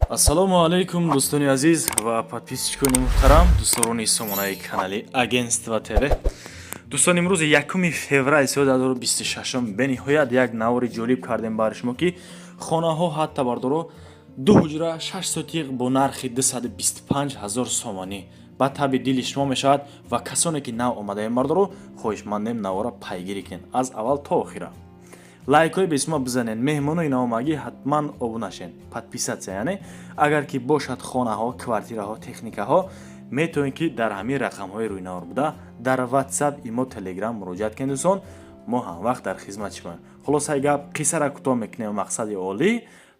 Ассалому алайкум, дӯстони азиз ва подписчикони муҳтарам, дӯстдорони сомонаи канали Агентство ТВ. Дӯстон, имрӯз 1 феврали соли 2026 бениҳоят як навори ҷолиб кардем барои шумо, ки хонаҳо ҳатто, бардоро, ду ҳуҷра, 6 сотиқ бо нархи 225 ҳазор сомонӣ ба таби дили шумо мешавад. Ва касоне ки нав омадаем, бардоро, хоҳишмандем, навора пайгирӣ кунед аз аввал то охира, лайкҳои бесума бизанед, меҳмонои навомагӣ ҳатман обуна шен, подписаться. Яъне агар ки бошад хонаҳо, квартираҳо, техникаҳо, метавонед, ки дар ҳамин рақамҳои рӯйнавор буда дар Ватсап, Имо, Телеграм муроҷиат кунед. Дӯстон, мо ҳамвақт дар хизмати шумоем. Хулосаи гап, қиссара кӯтоҳ мекунем, мақсади олӣ.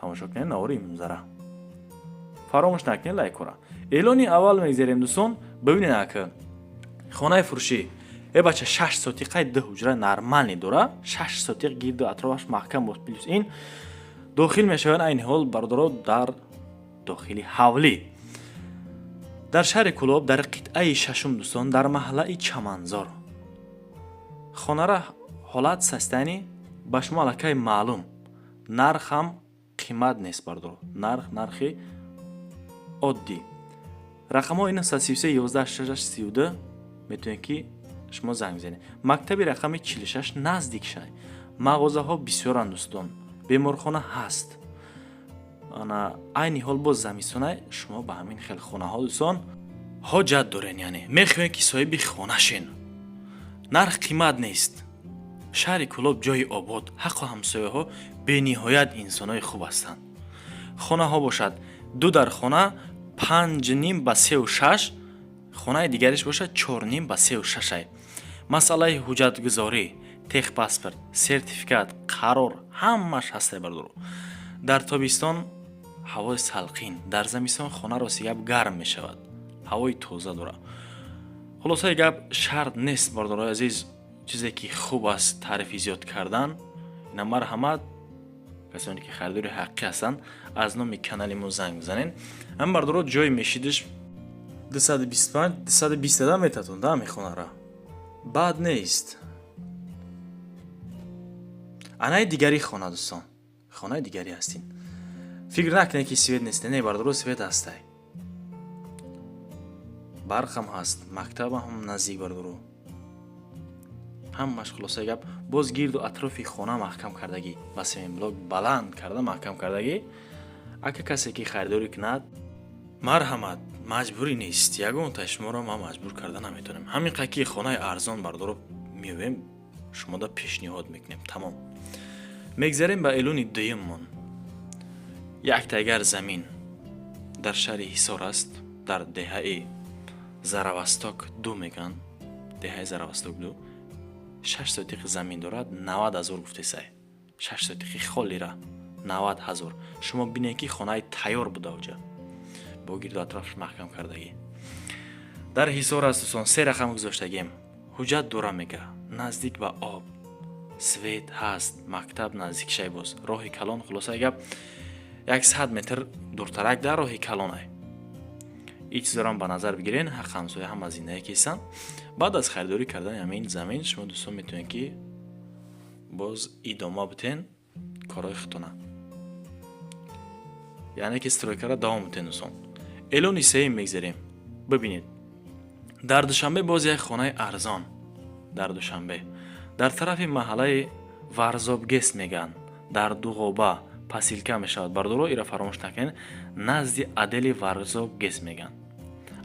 Тамошо кунед навори имрӯзара, фаромӯш накунед лайкҳора. Эълони аввал мегзарем, дӯстон. Бибинед, ака, хонаи фурӯшӣ, э бача, 6 сотиқаи, ду ҳуҷра нормальный дора, 6 сотиқ, гирду атрофаш маҳкам боз, плюс ин дохил мешаванд. Айни ҳол, бародаро, дар дохили ҳавлӣ дар шаҳри Кӯлоб, дар қитъаи шашум, дӯстон, дар маҳаллаи Чаманзор. Хонара ҳолат состояние ба шумо аллакай маълум, нархам қимат нест, бародаро, нарх нархи оддӣ. Рақамҳо 933 11 6 32, метавонед, ки шумо занг бизанед. Мактаби рақами 46 наздик шай, мағозаҳо бисёранд, дӯстон, беморхона ҳаст. Ана айни ҳол боз замистонай, шумо ба ҳамин хел хонаҳо, дӯстон, ҳоҷат дорен, яъне мехоҳед, ки соҳиби хона шен. Нарх қимат нест. Шаҳри Кӯлоб ҷои обод, ҳаққу ҳамсояҳо бениҳоят инсонои хуб ҳастанд. Хонаҳо бошад, ду дар хона 5,5 ба 3,6, хонаи дигариш бошад 4,5 ба 3,6-ай. Масъалаи ҳуҷҷатгузорӣ, техпаспорт, сертификат, қарор ҳамааш ҳастай, бардоро. Дар тобистон ҳавои салқин, дар замистон хона, рости гап, гарм мешавад, ҳавои тоза дорад. Хулосаи гап, шарт нест, бардорои азиз, чизе ки хуб аст таърифи зиёд кардан. Ина марҳамат, касоне ки харидори ҳақиқӣ ҳастанд, аз номи канали мо занг бизанед. Ҳам, бардоро, ҷои мешидиш 225, 220 да метатон да ҳамин хонара, бад нест. Анаи дигари хона, дӯстон, хонаи дигарӣ ҳастин. Фикр накунед, ки свет нест. Не, бардоро, свет ҳастай, барқам ҳаст, мактабам ҳам наздик, бардоро, ҳамаш. Хулосаи гап, боз гирду атрофи хона маҳкам кардагӣ, ба семенблок баланд карда маҳкам кардагӣ. Ака, касе ки харидорӣ кунад, марҳамат, маҷбурӣ нест, ягонта шуморо ман маҷбур карда наметавонем. Ҳамин қаки хонаи арзон, бардоро, меоем, шумода пешниҳод мекунем, тамом. Мегзарем ба эълони дуюммон. Як тайгар замин дар шаҳри Ҳисор аст, дар деҳаи Заравасток ду мегӯянд, деҳаи Заравасток ду. 6 сотиқи замин дорад, 90 000 гуфтесай. 6 сотиқи холира 90 000. Шумо бинед, ки хонаи тайёр буда, оҷа бо гирду атрофаш маҳкам кардагӣ, дар Ҳисор аст, дӯстон. Се рақам гузоштагем. Ҳуҷҷат дора, мега, наздик ба об, свет ҳаст, мактаб наздик шай, боз роҳи калон. Хулосаи гап, 100 метр дуртарак дар роҳи калонай. Ин чизорам ба назар бигирен, ҳақ ҳамсоя ҳама зиндагӣ кистанд. Баъд аз харидорӣ кардани ҳамин замин шумо, дӯстон, метавонед, ки боз идома битен корҳои худтона, яъне ки стройкара давом битен, дӯстон. Эълони сеюм мегзарем. Бибинед, дар Душанбе боз як хонаи арзон, дар Душанбе, дар тарафи маҳаллаи Варзобгес мегӯянд, дар Дуғоба посёлка мешавад, бардоро, ира фаромӯш накунед, назди отдели Варзобгес мегӯянд.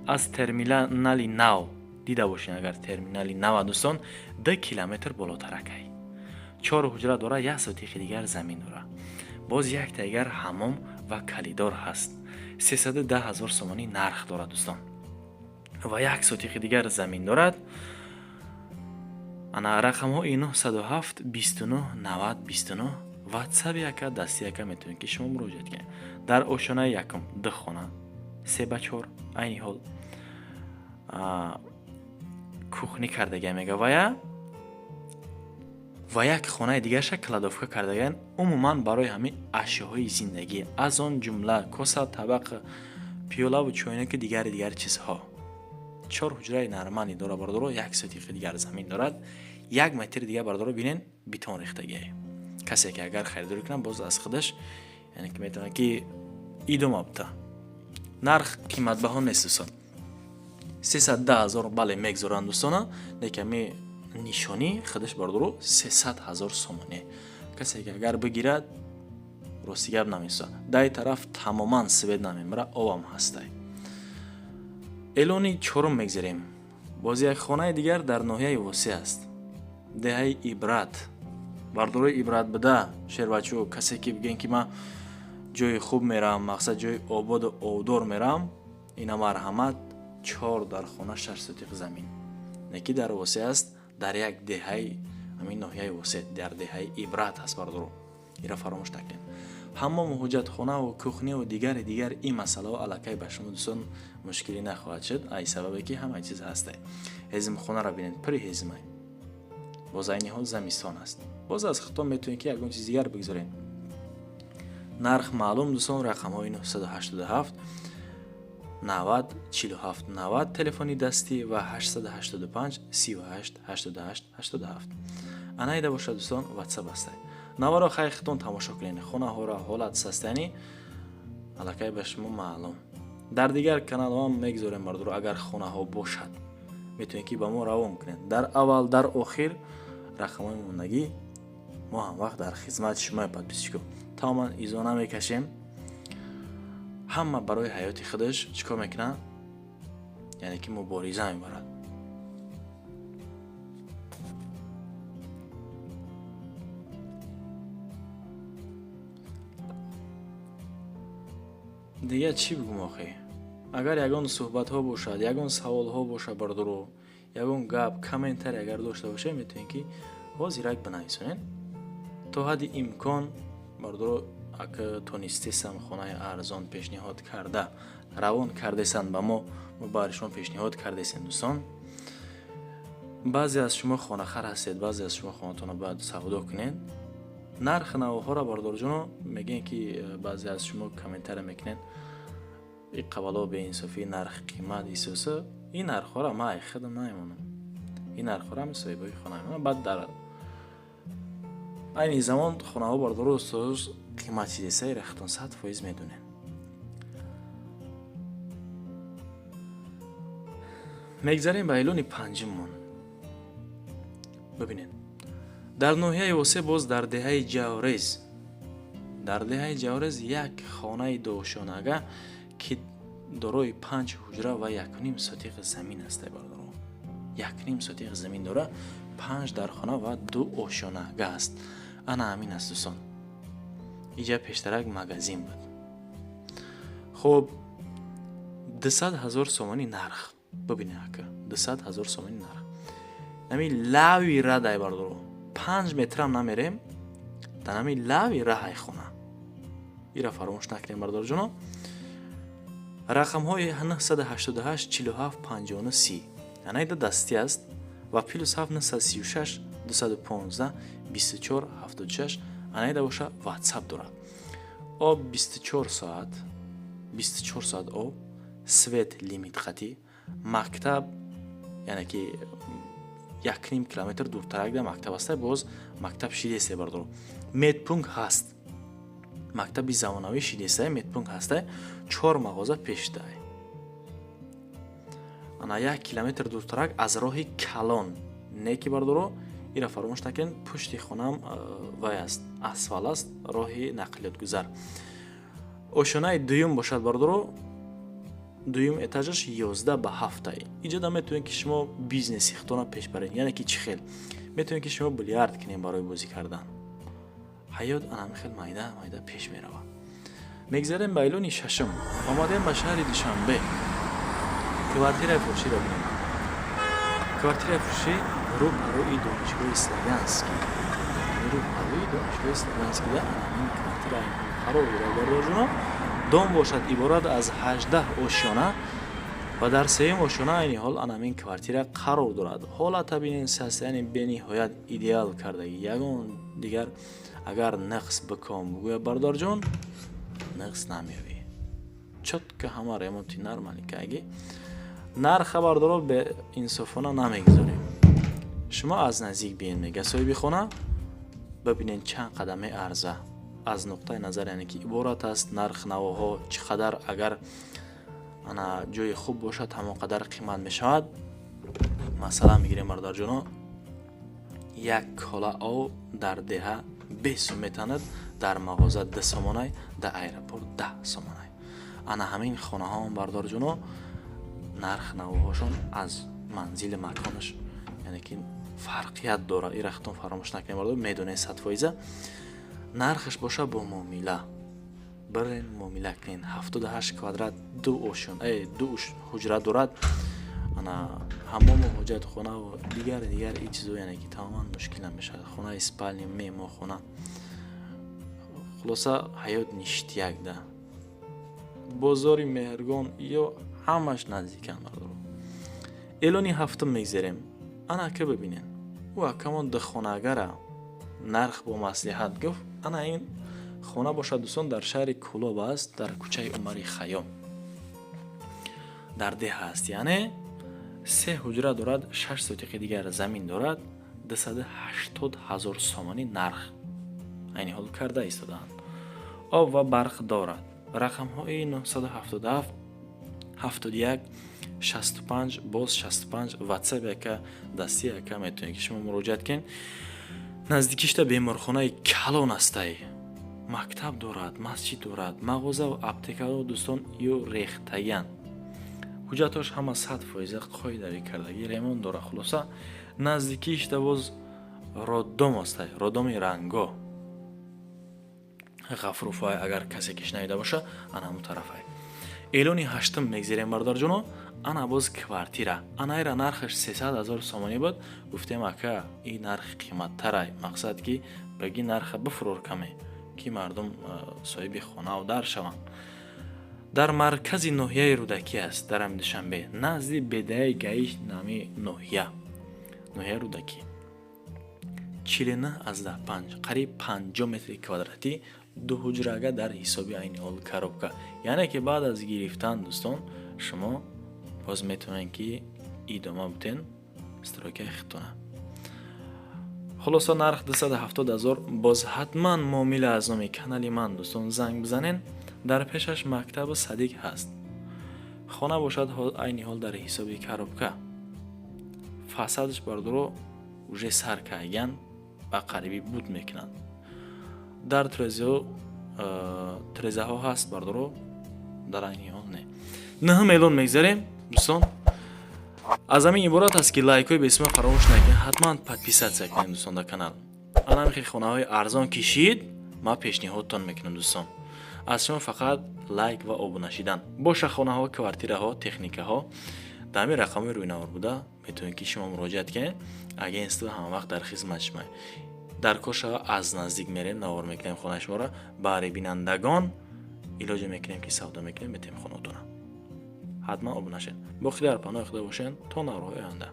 Аз терминали нав дида бошед агар, терминали нава, дӯстон, 2 километр болотаракай. Чор ҳуҷра дора, 1 сотихи дигар замин дора, боз як дигар ҳамом ва калидор ҳаст. 310 000 сомонӣ нарх дорад, дӯстон, ва 1 сотихи дигар замин дорад. Ана рақамҳои 907 29 90 29, Ватсаби яка, дасти яка, метавонед, ки шумо муроҷиат кунед. Дар ошёнаи якум ду хона, 3 ба 4, айни ҳол кухни кардагия мега вая ва як хонаи дигарша кладовка кардагиян, умуман барои ҳамин ашёҳои зиндагӣ, аз он ҷумла коса, табақ, пиёлаву чойнаки, дигари дигар чизҳо. Чор ҳуҷраи нормальный дора, бардоро, 1 сотихи дигар замин дорад, 1 метри дигар, бардоро, бинен, бетон рехтагия. Касе ки агар харидорӣ кунад, боз аз худаш, яъне ки метавонад, ки Идома бта. Нарх қиматбаҳо нест, дӯстон. 310 ҳазор бале мегзоранд, дӯстона, лекин ами нишонӣ худаш, бардоро, 300 ҳазор сомонӣ. Касе ки агар бигирад, рости гап, намесӯзад. Дай тараф тамоман свет намемира, обам ҳастай. Эълони чорум мегзарем. Боз як хонаи дигар дар ноҳияи Восеъ аст, деҳаи Ибрат. Бардорои Ибрат буда, шербачо, касе ки бигӯен, ки ман ҷои хуб меравам, мақсад, ҷои ободу обдор меравам, ина марҳамат. Чор дар хона, 6 сотиқ замин, неки дар Восеъ аст, дар як деҳаи ҳамин ноҳияи Восеъ, дар деҳаи Ибрат аст. Бардоро, ира фаромӯш накунед. Ҳаммому ҳуҷҷатхонаву кухня ву дигари дигар, ин масъалаҳо аллакай ба шумо, дӯстон, мушкилӣ нахоҳад шуд, ай сабабе ки ҳамаи чиз ҳастай. Ҳезимхонаро бинед, пури ҳезимай. Боз айни ҳол замистон аст, боз аз худтон метавонед, ки ягон чиз дигар бигзоред. Нарх маълум, дӯстон. Рақамҳои 987 90 47 90 телефони дастӣ ва 885 38 88 87 анаида бошад, дӯстон, ватсап ҳастай. Наваро хай худтон тамошо кунед, хонаҳоро, ҳолат састани аллакай ба шумо маълум. Дар дигар каналҳоам мегзорем, бардоро. Агар хонаҳо бошад, метавонед, ки ба мо равон кунед. Дар аввал, дар охир рақамҳои мондагӣ. Мо ҳамвақт дар хизмати шумои подписчик о тамоман изо намекашем. Ҳама барои ҳаёти худаш чӣ кор мекунад? Яъне ки мубориза мебарад. Дигар чӣ бигӯм охӣ? Агар ягон суҳбатҳо бошад, ягон саволҳо бошад, бардоро, ягон гап, комментарий агар дошта бошед, метавонед, ки ҳозирак бинависонед. То ҳадди имкон, бардоро, ака тонистесам, хонаи арзон пешниҳод карда равон кардесанд ба мо, мо барои шумо пешниҳод кардесем. Дӯстон, баъзе аз шумо хонахар ҳастед, баъзе аз шумо хонатонро бояд савдо кунед. Нархи навоҳоро, бардорҷоно, мегӯем, ки баъзе аз шумо комментария мекунед: и қабало беинсофӣ, нарх қимат исоса. Ин нархҳоро ман ай худам намемонам, ин нархҳоро ҳами соҳибои хона мемонам. Баъд дар айни замон хонаҳо, бардору устоз, қимат чизеса, рахтон 100% медонед. Мегзарем ба эълони панҷуммон. Бибинед, дар ноҳияи Восеъ, боз дар деҳаи Ҷаврез, дар деҳаи Ҷаврез як хонаи дуошонага, ки дорои панҷ ҳуҷра ва 1,5 сотиқ замин аст. Бардоро, 1,5 сотиқ замин дора, панҷ дархона ва ду ошёнага аст. Ана ҳамин аст, дӯстон. Иҷа пештарак магазин буд. Хуб, 200 000 сомонӣ нарх. Бибинед, ака, 200 000 сомонӣ нарх. Нами лави радай, бардоро, 5 метрам намерем, дар нами лави раҳай хона. Ира фаромӯш накунем, бардорҷоно. Рақамҳои 988 47 59 30 анаида дастӣ аст ва плюс 7 936 215 24 76 анаида боша, ватсап дорад. Об 24 соат, 24 соат об, свет лимит қатӣ, мактаб, яъне ки 1,5 километр дуртарак да мактаб аста. Боз мактаб шидесте, бардоро, медпункт ҳаст, мактаби замонавӣ шидестай, медпункт ҳастай, чор мағоза пешдай. Ана 1 километр дуртарак аз роҳи калон не ки, бардоро, ира фаромӯш накунед, пушти хонаам вай аст, асфал аст, роҳи нақлиётгузар. Ошёнаи дуюм бошад, бардоро, дуюм этажаш 11 ба 7-ай. Иҷода метавонед, ки шумо бизнеси худтона пеш баред, яъне ки чӣ хел метавонед, ки шумо билярд кунед барои бозӣ кардан. Ҳаёт анами хел майда майда пеш меравад. Мегзарем ба эълони шашум. Омадем ба шаҳри Душанбе. Квартираи фурӯширо бинем. Квартираи фурӯшӣ рӯ ба рӯи донишгоҳи Славянский, рӯ ба рӯи донишгоҳи Славянскийда анамин квартира қарор дорад, бародарҷоно. Дом бошад иборат аз 18 ошёна ва дар сеюм ошёна айни ҳол анамин квартира қарор дорад. Ҳолата бинен, состояние бениҳоят идеал кардагӣ. Ягон дигар агар нақс биком бугӯя, бародарҷон, нақс намеёбӣ. Чётко ҳама ремонти нормалӣ каги. Нарха, бардоро, беинсофона намегузорем. Шумо аз наздик биен, мега соҳиби хона, бибинед чанд қадам меарза. Аз нуқтаи назар, яъне ки иборат аст, нарх навоҳо чӣ қадар, агар ана ҷои хуб бошад, ҳамон қадар қимат мешавад. Масалан мегирем, бародарҷоно, як кола об дар деҳа 20 сум метанад, дар мағоза 2 сомонай, дар аэропорт 10 сомонай. Ана ҳамин хонаҳо, бародарҷоно, нарх навоҳошон аз манзили маконаш, яъне ки фарқият дорад. Ира худтон фаромӯш накунед, бародар, медонед 100%. Нархаш боша бо муомила, бирен, муомила кунед. 78 квадрат, ду ошён, ду ҳуҷра дорад, ана ҳамому ҳоҷатхонаву дигар дигар ин чизо, яъне ки тамоман мушкил намешавад. Хонаи спальни, меҳмонхона, хулоса, ҳаёт ништяк да. Бозори Меҳргон ё ҳамаш наздикан, бародаро. Эълони ҳафтум мегзарем. Ана ка бибинен, ӯ акамон духонагара нарх бо маслиҳат гуфт. Ана ин хона бошад, дӯстон, дар шаҳри Кӯлоб аст, дар кӯчаи Умари Хайём, дар деҳа аст, яъне се ҳуҷра дорад, 6 сотиқи дигар замин дорад. 280 000 сомонӣ нарх айни ҳол карда истодаанд. Об ва барқ дорад. Рақамҳои 977 71 65, боз 65, Ватсап яка, дасти яка, метавонед ки шумо муроҷиат кунед. Наздикишта беморхонаи калон астай, мактаб дорад, масҷид дорад, мағозаву аптекаро, дӯстон, ё рехтагианд. Ҳуҷҷатҳош ҳама 100% қоидавӣ кардагӣ, ремонт дорад. Хулоса, наздикишта боз роддом астай, роддоми ранго Ғафуровай, агар касе ки шунавида боша, ана ҳамун тарафай. Эълони ҳаштум мегзирем, бародарҷоно. Ана боз квартира. Анаира нархаш 300 000 сомонӣ буд. Гуфтем: «Ака, ин нарх қиматтарай, мақсад ки баги нарха бифурор каме, ки мардум соҳиби хонаву дар шаванд». Дар маркази ноҳияи Рӯдакӣ аст, дар ҳами Душанбе, назди бедаи гаиш, нами ноҳия, ноҳияи Рӯдакӣ. 49,5, қариб 50 метри квадратӣ, дуҳуҷрага, дар ҳисоби айни ҳол коробка. Яъне ки баъд аз гирифтан, дӯстон, шумо боз метавонед ки идома бутен стройкаи худтона. Хулоса, нарх 270 000. Боз ҳатман муомила, аз номи канали ман, дӯстон, занг бизанен. Дар пешаш мактабу садик ҳаст. Хона бошад, айни ҳол дар ҳисоби коробка. Фасадаш, бардоро, уже сар кардаган, ба қарибӣ буд мекунанд. Дар трезаҳо ҳаст, бардоро, дар айни ҳол не. Наҳум эълон мегзарем, дӯстон. Аз ҳамин иборат аст ки лайкҳои бесима фаромӯш накунед, ҳатман подписаться кунед, дӯстон, дар канал. Ана хонаҳои арзон кишид, ман пешниҳодтон мекунам, дӯстон. Аз шумо фақат лайк ва обуна шидан боша. Хонаҳо, квартираҳо, техникаҳо дар ҳамин рақамҳои рӯйнавор буда метавонед ки шумо муроҷиат кунед. Агентство ҳамавақт дар хизмати шумо. Дар кор шава, аз наздик мерем, навор мекунем хонаи шуморо баҳри бинандагон. Илоҷе мекунем ки савдо мекунем, метавем хонаотона. Ҳатман обуна шед. Боқӣ дар паноҳи Худо бошед то наворҳои оянда.